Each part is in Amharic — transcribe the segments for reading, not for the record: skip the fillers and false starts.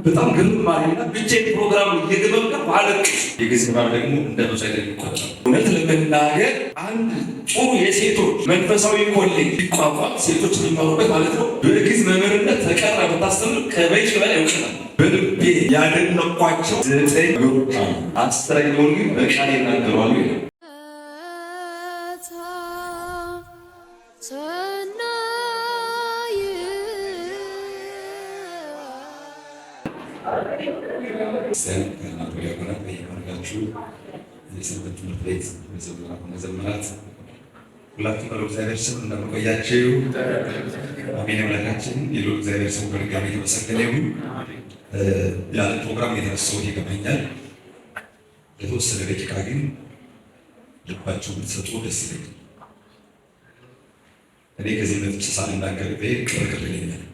በጣም ግርም አለኝና ብቻዬን ፕሮግራም እየገመገምኩ አለቅስ። የግዕዝ ንባብ ደግሞ እንደ መስዋዕት የሚቆጠር፣ እውነት ለመናገር አንድ ጥሩ የሴቶች መንፈሳዊ ኮሌጅ ቢቋቋም፣ ሴቶች የሚማሩበት ማለት ነው። በግዕዝ መምህርነት ተቀጥራ ብታስተምር ከበቂ በላይ እውቀት አለ። በልቤ ያደነኳቸው ዘጠኝ ነገሮች አሉ። 10ኛውን ግን በቃሌ እናገረዋለሁ ይላል። ክርስቲያን ዲያቆናት፣ በየማዕረጋችሁ የሰንበት ትምህርት ቤት መዘምራት ሁላችሁም በልዑል እግዚአብሔር ስም እንደምን ቆያችሁ? አሜን። አምላካችን የልዑል እግዚአብሔር ስም በድጋሚ የተመሰገነ ይሁን። ያለ ፕሮግራም የተነሳሁት ይገባኛል። ለተወሰነ ደቂቃ ግን ልባችሁ ብትሰጡ ደስ ይለኛል። እኔ ከዚህ መጥቼ ሳልናገር ብሄድ ቅር ቅር ይለኛል።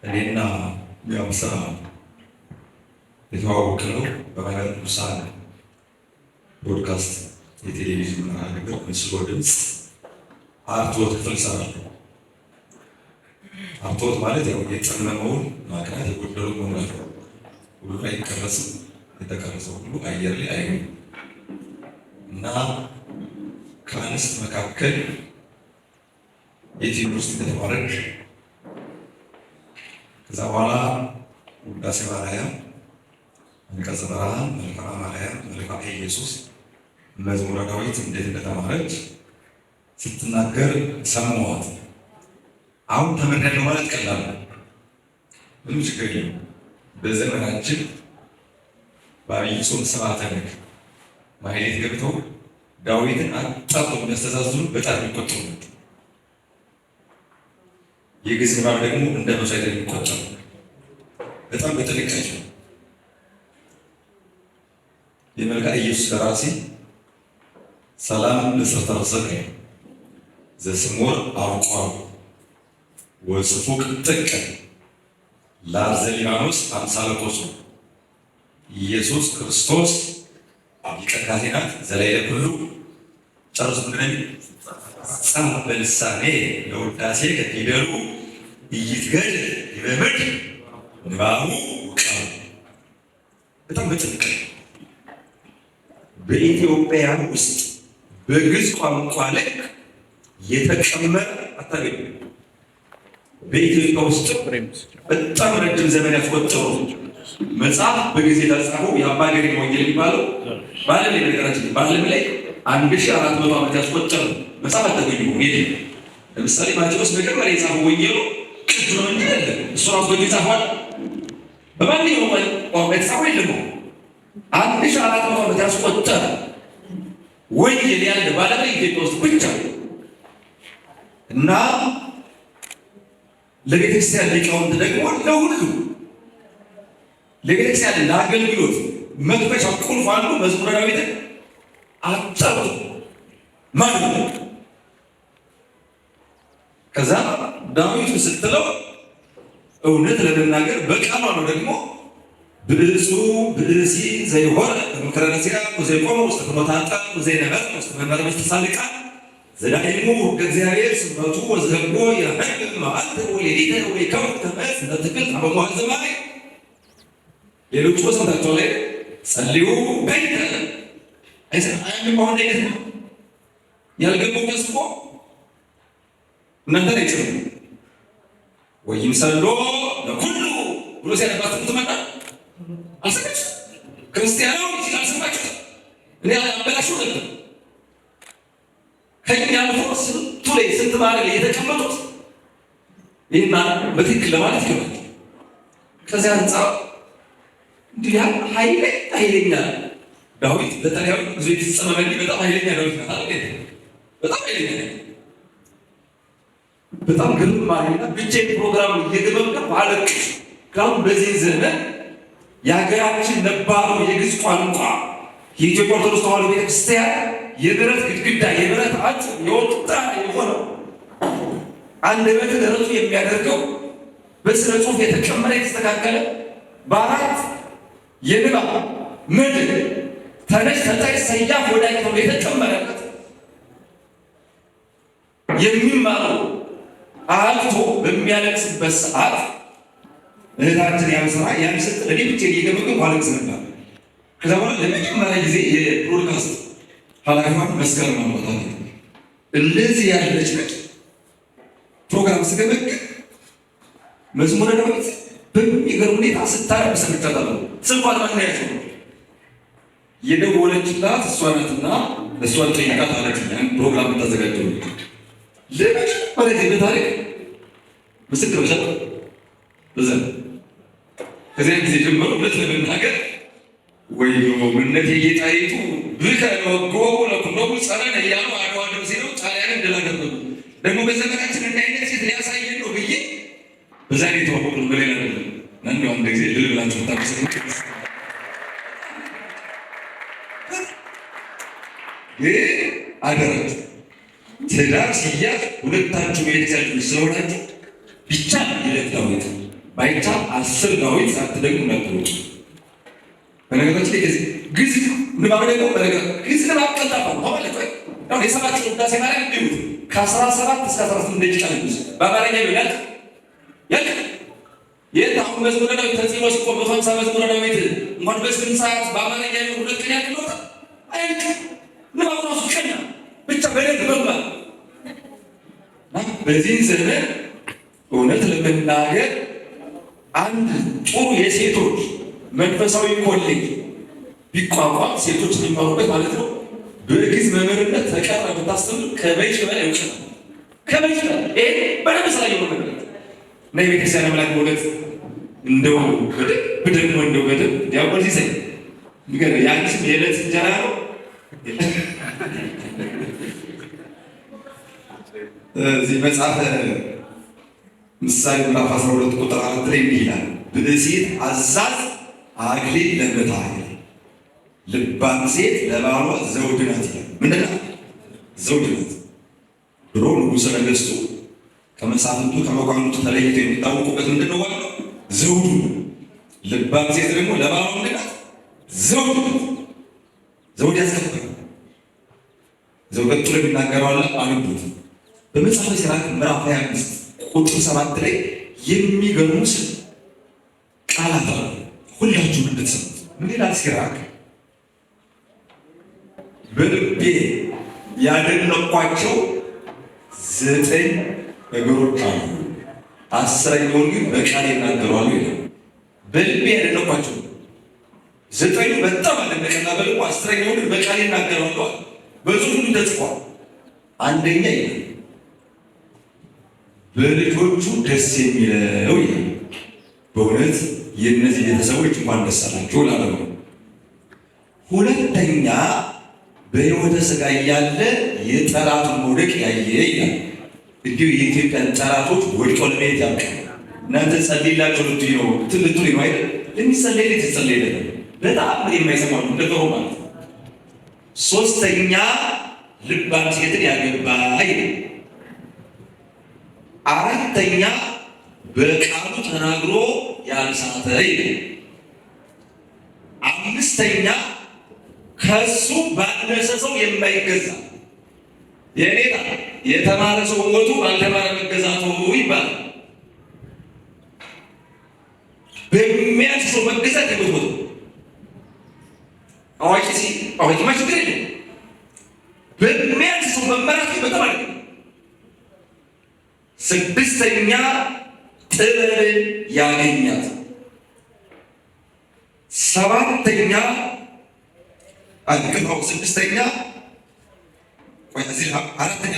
እኔና ያው ስራ የተዋወቅነው በማኅበረ ቅዱሳን ብሮድካስት የቴሌቪዥን መርሃ ግብር ምስሎ ድምፅ አርትዖት ክፍል እሰራለሁ። አርትዖት ማለት ያው የጠመመውን ማቅናት፣ የጎደለውን መሙላት ነው። ሁሉ አይቀረጽም፣ የተቀረጸው ሁሉ አየር ላይ አይሆንም እና ከአንስት መካከል የት ዩኒቨርሲቲ እንደተማረች፣ ከዛ በኋላ ውዳሴ ማርያም፣ አንቀጸ ብርሃን፣ መልክዓ ማርያም፣ መልክዓ ኢየሱስ፣ መዝሙረ ዳዊት እንዴት እንደተማረች ስትናገር ሰማኋት። አሁን ተምሬያለሁ ማለት ቀላል ነው፣ ምንም ችግር የለም። በዘመናችን በአብይ ጾም ስብሐተ ነግህ ማህሌት ገብተው ዳዊትን አጣጥተው የሚያስተዛዝኑ በጣት የሚቆጠሩ ናቸው። የግዕዝ ንባብ ደግሞ እንደ መስዋዕት የሚቆጠሩ፣ በጣም በጥንቃቄ ነው። የመልክዓ ኢየሱስ ደራሲ ሰላም ንጽርተ ርእስከ ዘስሙር አብቋሉ ወጽፉቅ ጥቀ ለአርዘ ሊባኖስ አምሳለ ቆጹ ኢየሱስ ክርስቶስ ሊቀ ካህናት ዘላዕለ ኩሉ ጨርሶ ምንድን ነው? ጻፍ በልሳኔ ለውዳሴ ከፊደሉ ኢይትገድል ዲበ ምድር ንባቡ ቃሉ። በጣም በጥንቃቄ በኢትዮጵያ ውስጥ በግዕዝ ቋንቋ ልክ የተቀመረ አታገኙም። በኢትዮጵያ ውስጥ በጣም ረጅም ዘመን ያስቆጠሩ መጽሐፍ በግዕዝ የተጻፈው የአባ ገሪማ ወንጌል የሚባለው በዓለም ላይ፣ በነገራችን በዓለም ላይ 1400 ዓመት ያስቆጠረ መጽሐፍ አታገኙም። የለም። ለምሳሌ ማቴዎስ መጀመሪያ የጻፈው ወንጌሉ ቅዱ ነው እንጂ አይደለም። እሱ ራሱ በግዕዝ ጻፏል። በማንኛውም ቋንቋ የተጻፈው የለም። 1400 ዓመት ያስቆጠረ ወንጌል ያለ በዓለም ላይ ኢትዮጵያ ውስጥ ብቻ እና ለቤተክርስቲያን ሊቃውንት ደግሞ ለሁሉ ለቤተክርስቲያን ለአገልግሎት መክፈቻ ቁልፍ አንዱ መዝሙረ ዳዊትን አጠሩ ማለት ነው። ከዛ ዳዊቱ ስትለው እውነት ለመናገር በቃሏ ነው ደግሞ ብእሱ ብእሲ ዘይሆነ በምክረ ነሲያ ወዘይቆመ ውስተ ፍኖተ ኃጥኣን ወዘይነበረ ውስተ መንበረ መስተሳልቃን ዘዳይሙ ሕገ እግዚአብሔር ስምረቱ ወዘህጎ የሕግ መዓልተ ወሌሊተ ወይከውን ከመ ትክል ሀበ ዘማይ። ሌሎቹ ሰምታቸው ላይ ጸልዩ በይተ አይሰማም። አሁን አይነት ነው ያልገባው ቄስ እኮ እናንተን አይችልም። ወይም ሰሎ ለኩሉ ብሎ ሲያነባት ትመጣ አልሰማችሁ? ክርስቲያናዊ ሲል አልሰማችሁ? እኔ አበላሽው ነበር። ከኛ አልፎ ስንቱ ላይ ስንት ማዕረግ ላይ የተቀመጡት ይህን በትክክል ለማለት ይከብዳል። ከዚያ አንጻር እንዲህ ያ ኃይለኛ ኃይለኛ ዳዊት በተለይ ጊዜ የተፈጸመ በጣም ኃይለኛ ዳዊት ናት አይደል? በጣም ኃይለኛ፣ በጣም ግርም አለኝና ብቻዬን ፕሮግራም እየገመገምኩ አለቅስ። ካሁን በዚህ ዘመን የሀገራችን ነባሩ የግዕዝ ቋንቋ የኢትዮጵያ ኦርቶዶክስ ተዋሕዶ ቤተክርስቲያን የብረት ግድግዳ የብረት አጥር የወጣ የሆነው አንደበትን ርቱዕ የሚያደርገው በስነ ጽሑፍ የተቀመረ የተስተካከለ በአራት የንባብ ምድር ተነሽ፣ ተጠቂ፣ ሰያፍ፣ ወዳቂ ተብሎ የተቀመረበት የሚማረው አልቶ በሚያለቅስበት ሰዓት እህታችን ያብስራ ያን ስትል እኔ ብቻዬን እየገመገምኩ አለቅስ ነበር። ከዛ በኋላ ለመጀመሪያ ጊዜ የብሮድካስት ኃላፊዋን መስከረም አሟታል። እንደዚህ ያለች ነች ፕሮግራም ስገመግም መዝሙረ ዳዊት በሚገርም ሁኔታ ስታነብ ሰምቻታለሁ። ስልኳን ማን ያዘው የደወለችላት እሷ ናትና እሷን ጠይቃት አለችኝ። ያን ፕሮግራም የምታዘጋጀው ለመጀመሪያ ጊዜ በታሪክ ምስክር ብሰጥ በዛ ከዚያ ጊዜ ጀምሮ እውነት ለመናገር ወይ ምነት የጌጣይቱ ብከ ወጎ ለኩሎሙ ጸረነ እያሉ አድዋ ድል ሲለው ጣሊያንን ድል አደረጉ። ደግሞ በዘመናችን እንዲህ አይነት ሴት ሊያሳየን ነው ብዬ በዛ ላይ የተዋወቅነው በሌላ አይደለም። እና እንደው አንድ ጊዜ ልል ብላችሁ ብታመሰግኑ ግን አደራችሁ ትዳር ሲያዝ ሁለታችሁ የቤተክርስቲያን ልጆች ስለሆናችሁ ቢቻል የዕለት ዳዊት ባይቻል 10 ዳዊት ሳትደግሙ እንዳትወጡ። በነገራችን ላይ ከዚህ ግዕዝ ንባብ ደግሞ በነገር ግዕዝ ንባብ ቀልጣፋ ነው ማለት ነው። አሁን የሰባት ቅዳሴ ማርያም እንዲሁት ከ17 እስከ 18 ደቂቃ ነው። በአማርኛ ይላል ያል የት አሁን መዝሙረ ዳዊት ተጽዕኖ ሲቆም 150 መዝሙረ ዳዊት እንኳን በስምንት ሰዓት በአማርኛ ይሁን ሁለት ቀን ያክል ነው አያልቅም። ንባቡ ራሱ ቀና ብቻ በደንብ መግባት በዚህ ዘመን እውነት ለመናገር አንድ ጥሩ የሴቶች መንፈሳዊ ኮሌጅ ቢቋቋም ሴቶች የሚማሩበት ማለት ነው። በግዕዝ መምህርነት ተቀጥራ ብታስተምር ከበቂ በላይ እውቀት ነው። ከበቂ በላይ ይሄ በደንብ ስላየሁ ነው የምነግርህ። እና የቤተክርስቲያን አምላክ በእውነት እንደው በደንብ ደግሞ እንደው በደንብ ዲያቆን ሲሳይ ንገረው፣ የአንቺም የዕለት እንጀራ ነው። እዚህ መጽሐፈ ምሳሌ ምዕራፍ 12 ቁጥር 4 ላይ እንዲህ ይላል፣ ብእሲት አዛዝ አክሊል ለምታ ይላል፣ ልባም ሴት ለባሏ ዘውድ ናት ይላል። ምንድን ናት? ዘውድ ናት። ድሮ ንጉሠ ነገሥቱ ከመሳፍንቱ ከመኳንንቱ ተለይተው የሚታወቁበት ምንድን ነው? ዋናው ዘውዱ። ልባም ሴት ደግሞ ለባሏ ምንድን ናት? ዘውድ ናት። ዘውድ ያስከብራል። ዘውድ ቀጥሎ የሚናገረው አለ፣ አንብቡት። በመጽሐፈ ሲራክ ምዕራፍ 25 ቁጥር 7 ላይ የሚገርሙ ቃላት አሉ። ሁላችሁም እንድትሰሙት። ምን ይላል ሲራክ? በልቤ ያደነኳቸው 9 ነገሮች አሉ፣ 10ኛውን ግን በቃሌ እናገረዋለሁ ይላል። በልቤ ያደነኳቸው 9ኙ በጣም አደነቀና በልቡ 10ኛውን ግን በቃሌ እናገረዋለሁ አለ። በጽሑፉ ተጽፏል። አንደኛ ይላል በልጆቹ ደስ የሚለው ይላል። በእውነት የእነዚህ ቤተሰቦች እንኳን ደስ አላችሁ እላለሁ። ሁለተኛ በሕይወተ ሥጋ እያለ የጠላቱን መውደቅ ያየ ይላል። እንዲሁ የኢትዮጵያን ጠላቶች ወድቀው ለማየት ያብቃል። እናንተ ጸልይላቸው ልትሉ ነው ልትሉ ነው አይደል? ለሚጸለይለት ይጸለይለታል። በጣም የማይሰማው እንደፈሩ ማለት ነው። ሶስተኛ ልባም ሴትን ያገባ ይላል። አራተኛ በቃሉ ተናግሮ ያልሳተ ይላል። አምስተኛ ከሱ ባነሰ ሰው የማይገዛ የኔታ የተማረ ሰው ሞቱ ባልተማረ መገዛቱ ይባላል። በሚያንስ ሰው መገዛት የሞት ሞት አዋቂ ሲ አዋቂማ ችግር የለም። በሚያንስ ሰው መመራት በጣም አለ። ስድስተኛ ጥበብን ያገኛት። ሰባተኛ አንቅታው ስድስተኛ ቆይ እዚህ አራተኛ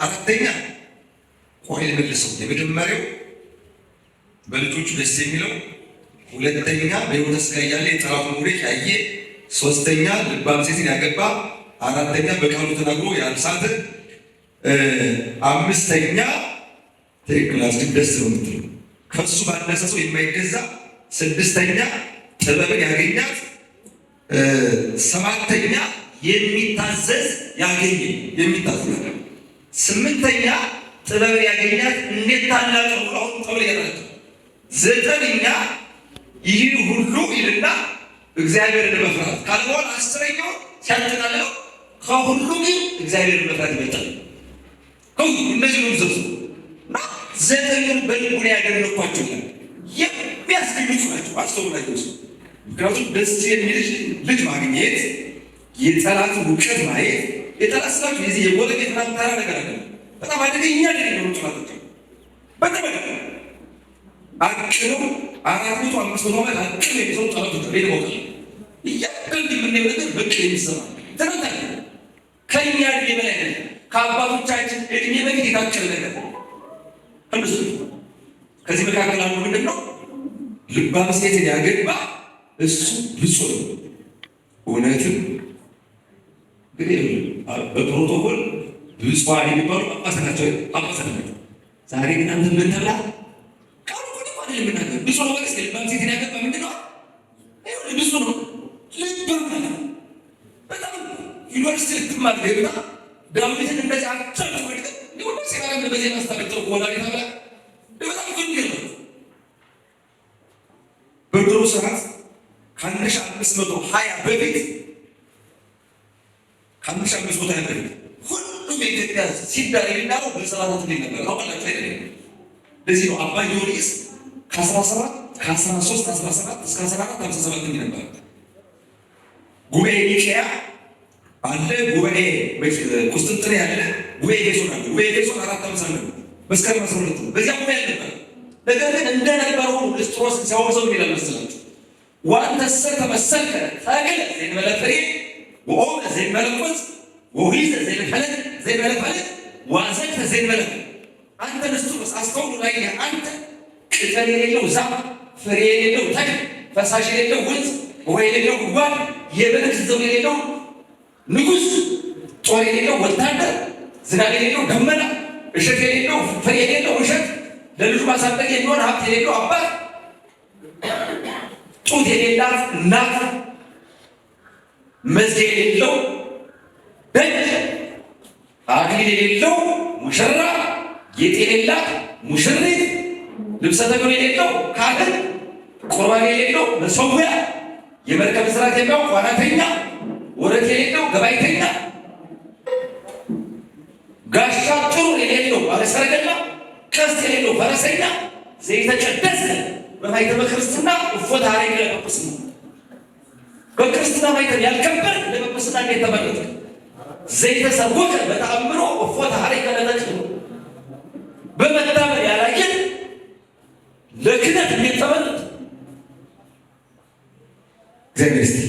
አራተኛ ቆይ ልመልሰው። የመጀመሪያው በልጆቹ ደስ የሚለው፣ ሁለተኛ በሕይወተ ሥጋ እያለ የጠላቱን መውደቅ ያየ፣ ሶስተኛ ልባም ሴትን ያገባ፣ አራተኛ በቃሉ ተናግሮ ያልሳተ፣ አምስተኛ ትክክል አስግብ ደስ ነው የምትለው ከሱ ባነሰ ሰው የማይገዛ፣ ስድስተኛ ጥበብን ያገኛት፣ ሰባተኛ የሚታዘዝ ያገኘ የሚታዘዝ፣ ስምንተኛ ጥበብን ያገኛት እንዴት ታላቅ ነው አሁን ተብሎ ያላቸው፣ ዘጠነኛ ይህ ሁሉ ይልና እግዚአብሔርን መፍራት ካለ በኋላ 10ኛው ሲያጠቃልለው ከሁሉ ግን እግዚአብሔርን መፍራት ይበልጣል። ከሁሉ እነዚህ ነው ዘብዙ እና ዘጠኙን በልቡ ነው ያደረኳቸው። የሚያስገኙ ናቸው። አስተውላቸው። ምክንያቱም ደስ የሚል ልጅ ማግኘት፣ የጠላትን እውቀት ማየት፣ የጠላት ስላችሁ የዚህ የጎረቤት ምናምን ተራ ነገር አለ። በጣም አደገኛ አደገኛ ጠላቶች በጣም አደገኛ አቅደው 400 500 ዓመት አቅደው የሚሰሩ ጠላቶች አሉ። ቤት ሞቃል እያንዳንዱ የምናየው ነገር በቅል የሚሰራ ትናንት አለ። ከእኛ እድሜ በላይ አይደለም። ከአባቶቻችን እድሜ በፊት የታቀደ ነገር አንዱ ከዚህ መካከል አንዱ ምንድን ነው? ልባም ሴትን ያገባ እሱ ብፁዕ ነው። እውነትም እንግዲህ በፕሮቶኮል ብፁዓን የሚባሉ ጳጳሳት ናቸው። ጳጳሳት ናቸው። ዛሬ ግን አንተ ምን ተብላ ቃሉ እኮ አይደለም የምናገር። ብፁዕ ነው ማለት ልባም ሴትን ያገባ ምንድን ነው? ብፁዕ ነው። ልባም ማለት በጣም ዩኒቨርሲቲ ልትማር ገብታ ዳዊትን እንደዚህ አቻ ወድቀ እንዲሁም ሲባረም በዜና ስታበጥሩ ወላዲተ አምላክ በጣም ግን ነው። በድሮ ስርዓት ከ1520 በፊት ከ1520 በፊት ሁሉም የኢትዮጵያ ሲዳር የሚዳረው በሰባታት እንዴት ነበር ታውቃላችሁ አይደል? ለዚህ ነው አባ ጊዮርጊስ ከ17 ከ13 17 እስከ 14 57 እንዲህ ነበር። ጉባኤ ኒቄያ አለ፣ ጉባኤ ቁስጥንጥንያ አለ፣ ጉባኤ ኤፌሶን አለ። ጉባኤ ኤፌሶን 450 ነው፣ መስከረም 12 ነው። በዚያ ጉባኤ ነበር። ነገር ግን እንደነበረው ንስጥሮስ ሲያወግዘው ምን ይላል መሰላችሁ? ወአንተሰ ተመሰልከ ተክለ ዘእንበለ ፍሬ ወኦመ ዘእንበለ ቆጽ ወውሒዘ ዘእንበለ ፈለግ ወአዘቅተ ዘእንበለ። አንተ ንስጥሮስ አስተውሉ ላይ አንተ ቅጠል የሌለው ዛፍ፣ ፍሬ የሌለው ተክል፣ ፈሳሽ የሌለው ወንዝ፣ ውሃ የሌለው ጉድጓድ፣ የበግ ዘውድ የሌለው ንጉሥ፣ ጦር የሌለው ወታደር፣ ዝናብ የሌለው ደመና፣ እሸት የሌለው ፍሬ የሌለው እሸት፣ ለልጁ ማሳደግ የሚሆን ሀብት የሌለው አባት፣ ጡት የሌላት እናት፣ መዝጊያ የሌለው ደጅ፣ አክሊል የሌለው ሙሽራ፣ ጌጥ የሌላት ሙሽሪት፣ ልብሰ ተክህኖ የሌለው ካህን፣ ቁርባን የሌለው መሰዊያ፣ የመርከብ ስርዓት የሚያውቅ ዋናተኛ፣ ወረት የሌለው ገባይተኛ፣ ጋሻ ጥሩር የሌለው ባለሰረገላ፣ ቀስት የሌለው ፈረሰኛ፣ ዘይተቀደሰ በማኅተመ ክርስትና እፎ ታሪክ ለጵጵስና በክርስትና ማኅተም ያልከበርክ ለጵጵስና እንዴት ተመረጥክ? ዘይተሰወከ በተአምሮ እፎ ታሪክ ለተክህኖ በመታመን ያላየን ለክህነት እንዴት ተመረጥክ? እግዚአብሔር ይስጥ።